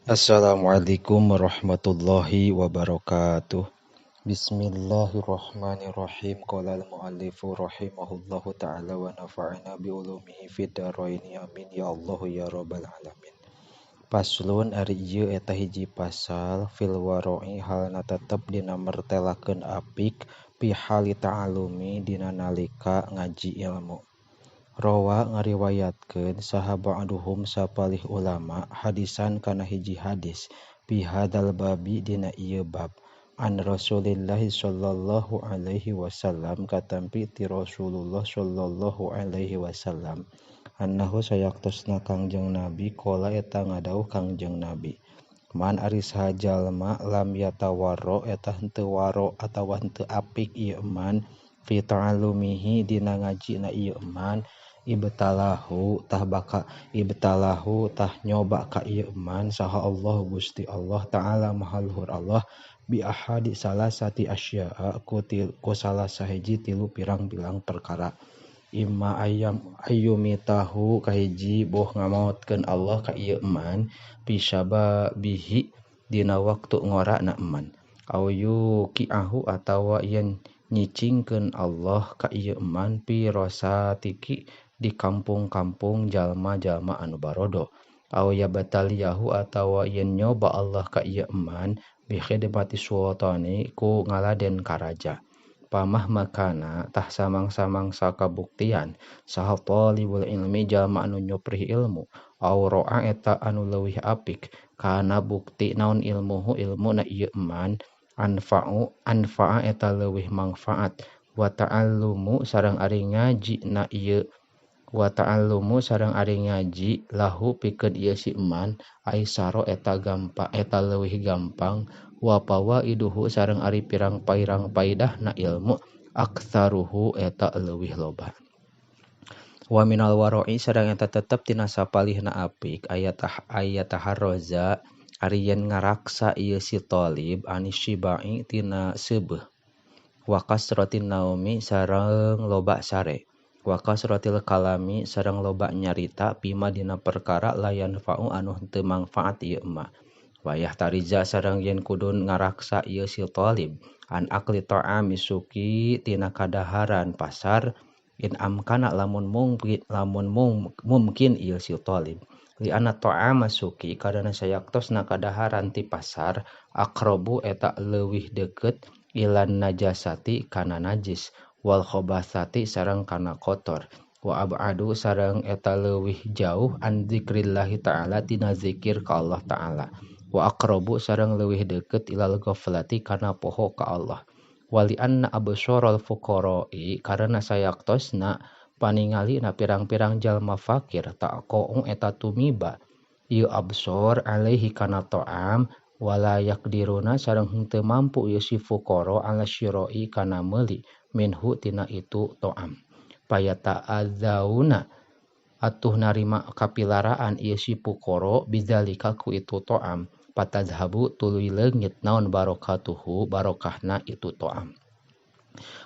Assalamualaikum warahmatullahi wabarakatuh. Bismillahirrahmanirrahim. Qala al-muallifu rahimahullahu ta'ala wa nafa'ana bi ulumihi fid dharain. Amin ya Allah ya rabbal alamin. Paslon ari ieu eta hiji pasal fil wara'i halna tetep dina mertelakeun apik fi hali ta'alumi dina nalika ngaji ilmu. Rawa ngariwayatkeun saha ba'duhum sapalih ulama hadisan kana hiji hadis fi hadzal babi dina ieu bab an Rasulillah sallallahu alaihi wasallam katampi ti Rasulullah sallallahu alaihi wasallam annahu sayaktosna Kangjeng Nabi qala eta ngadawuh Kangjeng Nabi man ari saha jalma lam yatawarro eta henteu waro atawa henteu apik ieu man fi ta'allumihi dina ngajina ieu man ibtalahu tah baka ibtalahu tah nyoba ka ieu man saha Allah Gusti Allah ta'ala maha luhur Allah bi ahadi salasati asya'a ku salah sahiji tilu pirang-pirang perkara imma ayam ayyumitahu kahiji boh ngamaotkeun Allah ka ieu man fi syababihi dina waktu ngorana man au yuqi'ahu atawa yen nyicingkeun Allah ka ieu man fi rosatiki di kampung-kampung jalma-jalma anu barodo au yabataliyahu atawa yen nyoba Allah ka ieu man bi khidmati sultani ku ngaladen karaja pamah makana tah samang-samangsa kabuktian saha talibul ilmi jalma anu nyuprih ilmu au ro'a eta anu leuwih apik kana bukti naon ilmuhu ilmuna ieu man anfa'u anfa'a eta leuwih mangfaat wa ta'allumu sareng ari ngaji na ieu wa ta'allumu sareng ari ngaji lahu pikeun ieu si man aisaro eta gampang eta leuwih gampang wa fawaiduhu sareng ari pirang-pirang paidahna ilmu aktsaruhu eta leuwih loba wa minal wara'i sareng eta tetep tina sapalihna apik ayat taharroza ari yen ngaraksa ieu si talib anisyibai tina seubeuh wa kasratin naumi sareng loba sare wa kasratil kalami sareng loba nyarita pima dina perkara layan fa'u anu henteu mangfaat ieu ma wayah tariza sareng yen kudun ngaraksa ieu si talib an akli ta'ami suki tina kadaharan pasar in amkana lamun mungkin ieu si talib li anna ta'ama suki karana sayaktosna kadaharan ti pasar aqrabu eta leuwih deukeut ilan najasati kana najis wal khabasati sareng kana kotor wa ab'adu sareng eta leuwih jauh an zikrillahi ta'ala tina zikir ka Allah ta'ala wa aqrabu sareng leuwih deukeut ilal ghaflati kana poho ka Allah wali anna absharal fuqara'i karana sayaktosna paningalina pirang-pirang jalma fakir taqa'u eta tumiba ieu absor alaihi kana ta'am wala yaqdiruna sareng henteu mampu ieu si fuqara ala syira'i kana meuli minhu tina itu to'am payata'adzauna atuh narima kapilaraan ieu si fuqara bidzalika ku itu to'am patadhabu tuluy leungit naon barokatuhu barokahna itu to'am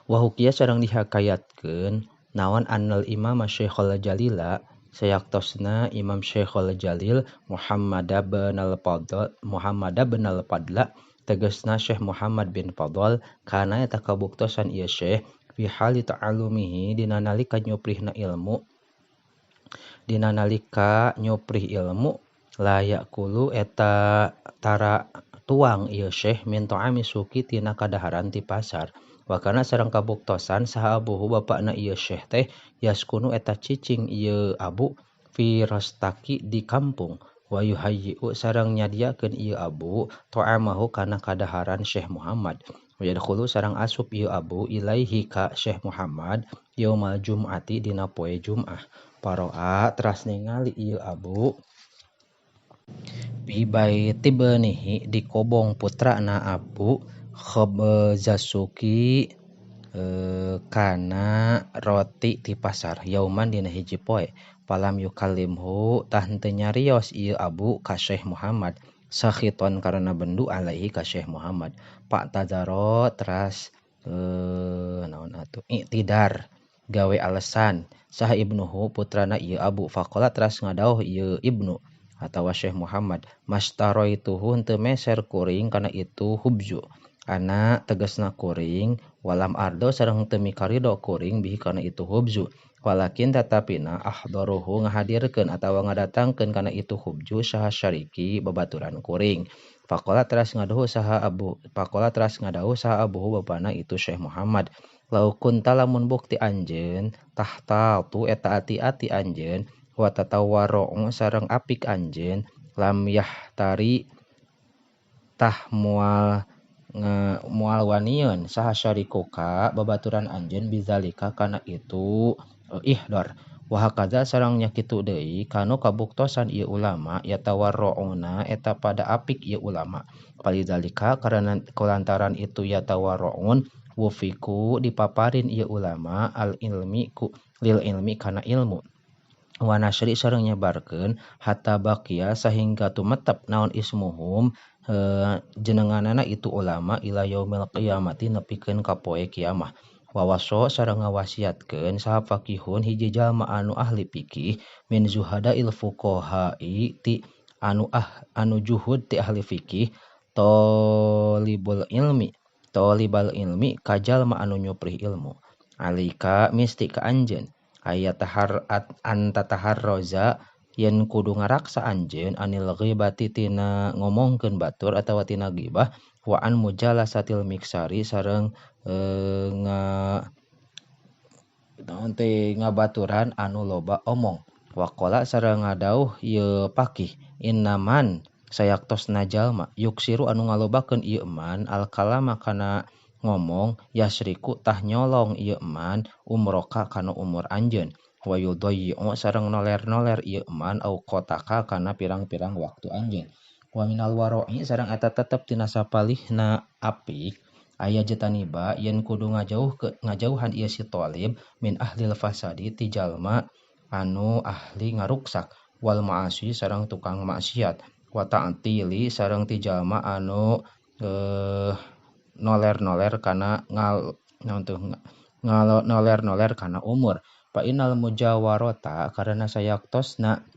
wa hukiya sareng dihakayatkeun naon annal imam Syekhul Jalila sayaktosna Imam Syekhul Jalil Muhammad bin al-Fadla tegasna Syekh Muhammad bin Fadl kana eta kabuktosan ieu Syekh fi hali ta'allumihi dina nalika nyuprihna ilmu dina nalika nyuprih ilmu la yaqulu eta tara tuang ieu Syekh min ta'ami suki tina kadaharan ti pasar wa kana sareng kabuktosan saha abuhu bapakna ieu Syekh teh yaskunu eta cicing ieu abu fi rastaki di kampung wa yuhayyi'u sareng nyadiakeun ieu abu ta'amahu kana kadaharan Syekh Muhammad wa yadkhulu sareng asup ieu abu ilaihi ka Syekh Muhammad yaumal jum'ati dina poe Jum'ah paroa teras ningali ieu abu bi baiti banihi di kobong putrana abu khabzasuki kana roti ti pasar yauman dina hiji poe palam yukallimhu tah henteu nyarios ieu abu ka Syekh Muhammad sakhiton karena bendu alaihi ka Syekh Muhammad pak tadaro teras naon atuh i'tidar gawe alasan saha ibnuhu putrana ieu abu faqala teras ngadawuh ieu ibnu atawa Syekh Muhammad mastaraituhu henteu meser kuring kana itu hubzu ana tegasna kuring walam ardo sareng teu mikarido kuring bihi kana itu hubzu walakin tatapina ahdaruhu ngahadirkeun atawa ngadatangkeun kana itu hubzu saha syariki babaturan kuring. Faqala teras ngaduhu saha abu faqala teras ngadawuh saha abuhu bapana itu Syekh Muhammad lau kunta lamun bukti anjeun tahta tu eta ati-ati anjeun wa tatawarru sareng apik anjeun lam yahtari tah moal moal wanieun saha syarikuka babaturan anjeun bizalika kana itu ihdar. Wa hakaza sareng nya kitu deui kanu kabuktosan ieu ulama yatawarruuna eta pada apik ieu ulama. Falizalika karena kulantaran itu yatawarruun wufiku dipaparin ieu ulama al ilmi ku lil ilmi kana ilmu. Wa nasri sareng nyebarkeun hatta baqiya sahingga tumetep naon ismuhum jenenganana itu ulama ila yaumil qiyamati nepikeun ka poe kiamah. Wawaso sareng ngawasiatkeun saha faqihun hiji jalma anu ahli fikih min zuhadail fuqaha'i ti anu anu juhud ti ahli fikih thalibul ilmi thalibal ilmi ka jalma anu nyuprih ilmu alika misti ka anjeun aya tahar anta taharroza yen kudu ngaraksa anjeun anil ghibati tina ngomongkeun batur atawa tina ghibah wa an mujalasatil miksari sareng ngabaturan anu loba omong. Waqala sareng ngadauh ieu faqih innaman sayaktosna jalma yuksiru anu ngalobakeun ieu man al kalama kana ngomong yasriku tah nyolong ieu man umroka kana umur anjeun wa yudayyi'u sareng noler-noler ieu man au qotaka kana pirang-pirang waktu anjeun. Wa minal waro'i sareng eta tetep tina sapalihna apik aya jetaniba yen kudu ngajauhan ieu si thalib min ahlil fasadi ti jalma anu ahli ngaruksak wal ma'asi sareng tukang maksiat wa ta'tili sareng ti jalma anu noler-noler kana noler-noler kana umur. Fa innal mujawarata karena sayaktosna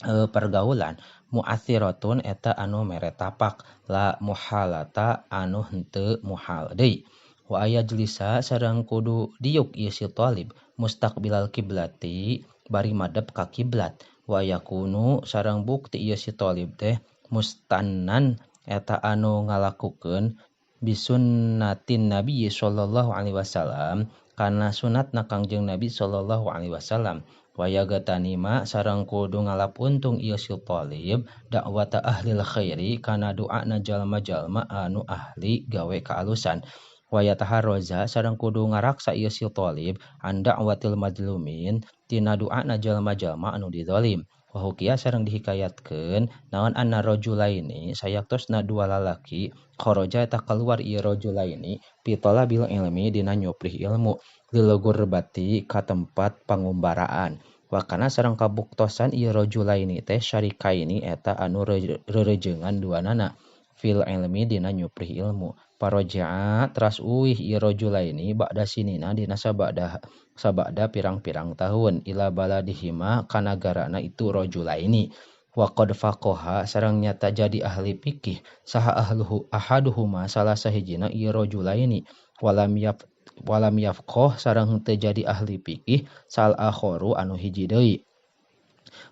pergaulan mu'athiratun eta anu mere tapak la muhalata anu henteu muhal deui. Wa aya jelisa sareng kudu diuk ieu si thalib mustaqbilal kiblati bari madep ka kiblat wa yakunu sareng bukti ieu si thalib teh mustannan eta anu ngalakukeun bisunnatin Nabi sallallahu alaihi wasallam kana sunatna Kangjeng Nabi sallallahu alaihi wasallam. Wa yagatanima sareng kudu ngalap untung ieu si thalib dakwata ahlil khairi kana duana jalma-jalma anu ahli gawe kaalusan. Wa yataharroza sareng kudu ngaraksa ieu si thalib an da'watil mazlumin tina duana jalma-jalma anu dizalim. Wa hukiya sareng dihikayatkeun naon anna rajulaini sayaktosna dua lalaki kharaja eta kaluar ieu rajulaini fi talabil ilmi dina nyuprih ilmu lil gurbati ka tempat pangumbaraan. Wa kana sareng kabuktosan ieu rajulaini teh syarikaini eta anu reurejeungan duanana fil ilmi dina nyuprih ilmu. Paraja'a teras uih ieu rajulaini ba'da sinina dina sabada pirang-pirang tahun ila baladihima ka nagarana itu rajulaini. Wa qad faqaha sareng nyata jadi ahli fikih saha ahluhu ahaduhuma salah sahijina ieu rajulaini walam yafqah sareng teu jadi ahli fikih sal akharu anu hiji deui.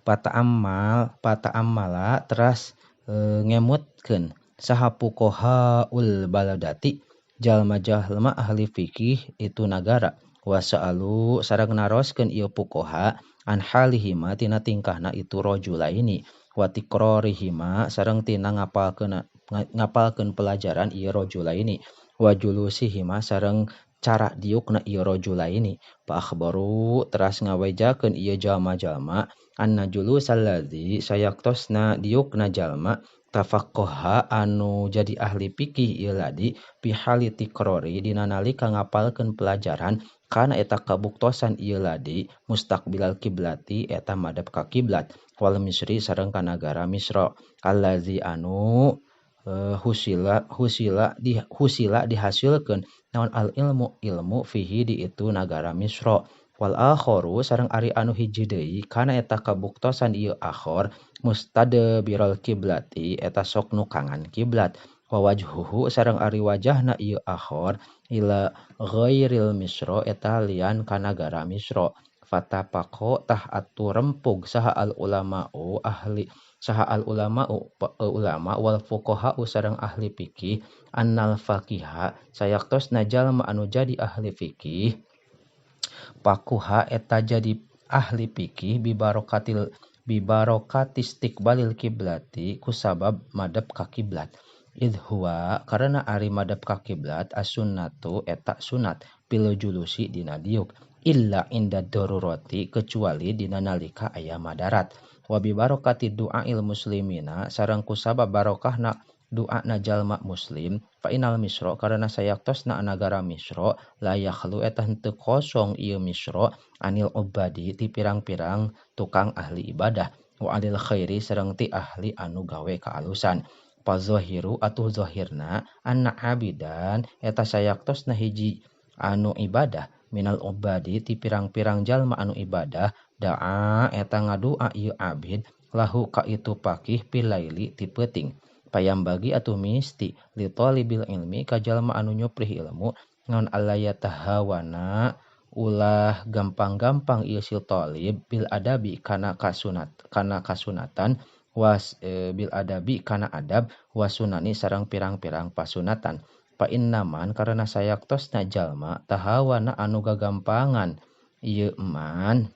Pata'ammala teras ngemutkeun saha fuqahaul baladati jalma-jalma ahli fikih itu nagara wasa'alu sareng naroskeun ieu fuqaha an halihima tina tingkahna itu rajulaini wa tikrarihima sareng tina ngapalkeun pelajaran ieu rajulaini wa julusihima sareng cara diukna ieu rajulaini. Fa akhbaru teras ngawejakeun ieu jalma-jalma anna julusal ladzi sayaktosna diukna jalma tafaqqaha anu jadi ahli fikih ieu ladi fi hali tikrori dina nalika ngapalkeun pelajaran kana eta kabuktosan ieu ladi mustaqbilal kiblati eta madep ka kiblat wal misri sareng ka nagara Misra allazi anu husila dihasilkeun naon al ilmu ilmu fihi di itu nagara Misra wal akharu sareng ari anu hiji deui kana eta kabuktosan ieu akhor Mustadbiral kiblati eta sok nukangan kiblat wa wajhuhu sareng ari wajahna ieu akhor ila ghairil misra eta lian ka nagara Misra. Fatapaqo tah atuh rempug saha al ulama'u ahli saha al ulama'u ulama wal fuqaha sareng ahli fikih annal faqiha sayaktosna jalma anu jadi ahli fikih pakuha eta jadi ahli fikih bibarokatil bibarokati istiqbalil kiblati kusabab madep ka kiblat. Idh huwa karena ari madep ka kiblat as-sunnatu eta sunat pil julusi dina diuk illa inda darurati kecuali dina nalika aya madarat. Wa bibarokati du'ail muslimina sareng kusabab barokahna du'ana jalma muslim fa inal misra karena sayaktosna nagara Misra la yakhlu eta henteu kosong ieu Misra anil ubadi ti pirang-pirang tukang ahli ibadah wa anil khairi sareng ti ahli anu gawe kaalusan. Fa zahiru atuh zahirna anna abidan eta sayaktosna hiji anu ibadah minal ubadi ti pirang-pirang jalma anu ibadah da'a eta ngadua ieu abid lahu ka itu pakih pilaili ti peuting. Payam bagi atuh misti li talibil ilmi ka jalma anu nyuprih ilmu ngan alaya tahawana ulah gampang-gampang ieu si talib bil adabi kana kasunat kana kasunatan was bil adabi kana adab wasunani sareng pirang-pirang pasunatan. Fa innaman karena sayaktosna jalma tahawana anu gagampangan ieu man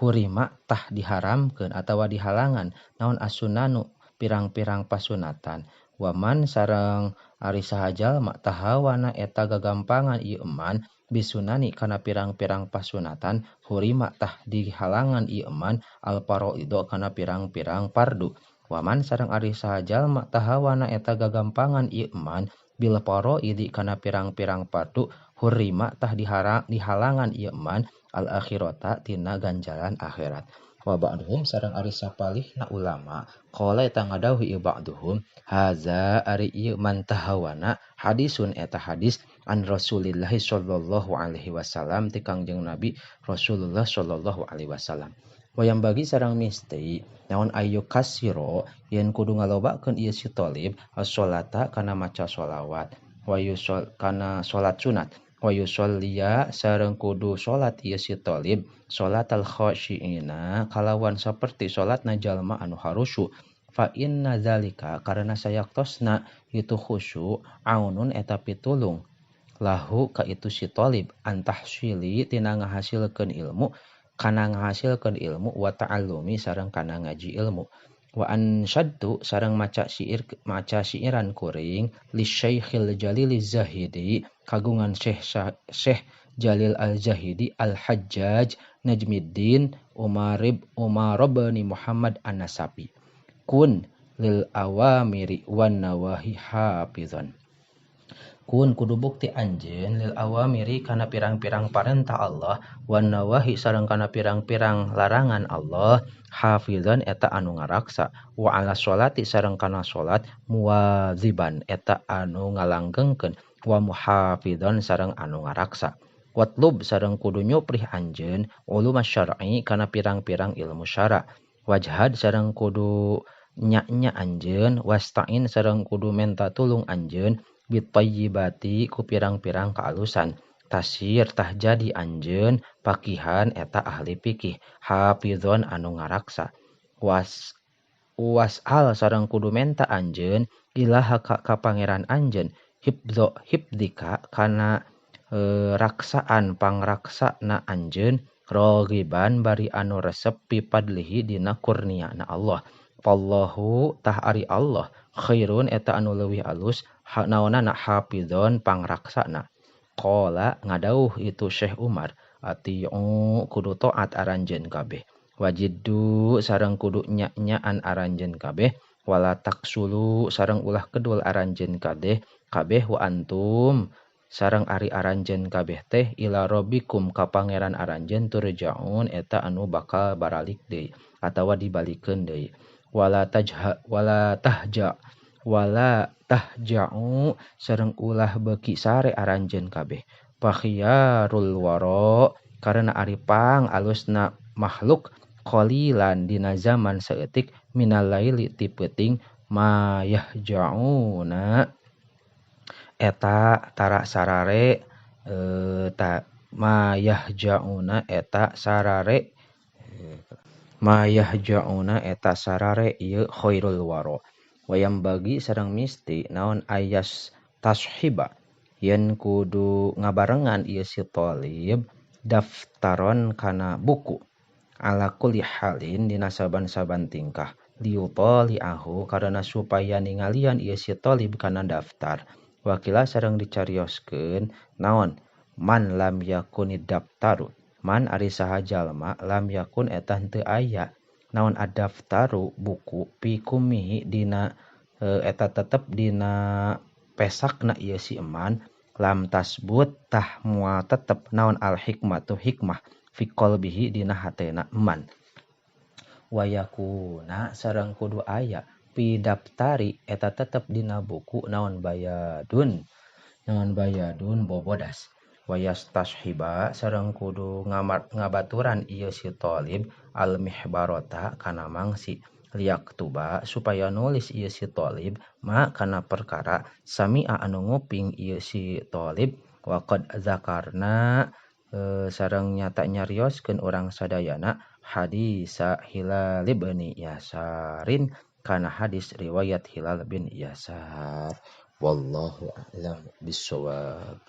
hurima tah diharamkeun atawa dihalangan naon asunanu pirang-pirang pasunatan. Waman sareng ari saha jalma tahawana eta gagampangan ieu eman bisunani kana pirang-pirang pasunatan hurima tah dihalangan ieu eman al faraido kana pirang-pirang fardu. Waman sareng ari saha jalma tahawana eta gagampangan ieu eman bil faraidi kana pirang-pirang fardu hurima tah dihalangan ieu eman al akhirata tina ganjaran akhirat. Wa ba'duhum sareng ari sapalihna ulama qala eta ngadawuh ieu ba'duhum haza ari ieu man tahawana hadisun eta hadis an Rasulillah sallallahu alaihi wasallam ti Kangjeng Nabi Rasulullah sallallahu alaihi wasallam. Wayang bagi sareng misti naon ayu kasiro yen kudu ngalobakeun ieu si talib as-sholata kana maca sholawat wa yusol kana salat sunat wa yusolliya sareng kudu salat ieu si talib salatal khasyiina kalawan saperti salatna jalma anu harusyu. Fa inna zalika karena sayaktosna itu khusyu aunun eta pitulung lahu ka itu si talib antahsili tina ngahasilkeun ilmu kana ngahasilkeun ilmu wa ta'allumi sareng kana ngaji ilmu. Wa ansyaddu sareng maca syair maca syairan kuring li Syekhil Jalil Zahidi kagungan Syekh Jalil Al-Zahidi Al-Hajjaj Najmiddin Umar bin Muhammad An-Nasafi kun lil awamiri wan nawahi hafizan. Kun kudu bukti anjeun lil awamiri kana pirang-pirang parentah Allah wan nawahi sareng kana pirang-pirang larangan Allah hafizan eta anu ngaraksa wa ala sholati sareng kana salat muwaziban eta anu ngalanggengkeun wa muhafizan sareng anu ngaraksa. Watlub sareng kudu nyuprih anjeun ulum syar'i kana pirang-pirang ilmu syara. Wajhad sareng kudu nya-nya anjeun wasta'in sareng kudu menta tulung anjeun bitayyibati ku pirang-pirang kaalusan. Tasir tah jadi anjeun pakihan eta ahli fikih hafizon anu ngaraksa. Was wasal sareng kudu menta anjeun ilaha ka pangeran anjeun hibzo hibdika kana raksaan pangraksana anjeun rogiban bari anu resep pipadlihi dina kurniana Allah. Fallahu tah ari Allah khairun eta anu leuwih alus naonana hafizon pangraksana. Qala ngadauh itu Syekh Umar atiu kudu taat aranjeun kabeh wajiddu sareng kudu nya-nyaan aranjeun kabeh wala taksulu sareng ulah kedul aranjeun kabeh kabeh wa antum sareng ari aranjeun kabeh teh ila rabbikum ka pangeran aranjeun turjaun eta anu bakal baralik deui atawa dibalikeun deui. Wala tajha wala tahja wala tahja'u sareng ulah beuki sare aranjeun kabeh fakhiyarul wara karena ari pang alusna makhluk Qalilan dina zaman saeutik minal laili ti peuting ma yahjauna eta tara sarare ta ma yahjauna eta sarare ma yahjauna eta sarare ieu khairul wara wayam bagi sareng misti naon ayas tashiba yen kudu ngabarengan ieu si thalib daftaron kana buku ala kulli halin dina saban-saban tingkah liyutali'ahu karena supaya ningalian ieu si thalib kana daftar wakila sareng dicarioskeun naon man lam yakunid daftaru man ari saha jalma lam yakun eta henteu aya naon adaftaru buku pi kumihi dina eta tetep dina pesakna ieu si eman lam tasbut tah moal tetep naon al hikmatu hikmah fi qalbihi dina hatena eman wayakuna sareng kudu aya pi daftari eta tetep dina buku naon bayadun bobodas wayastashiba sareng kudu ngabaturan ieu si thalib al mihbarota kana mangsi liyaktuba supaya nulis ieu si thalib ma kana perkara sami'a anu nguping ieu si thalib waqad zakarna sareng nyata nyarioskeun urang sadayana hadisa Hilal bin Yasarin kana hadis riwayat Hilal bin Yasar. Wallahu a'lam bissawab.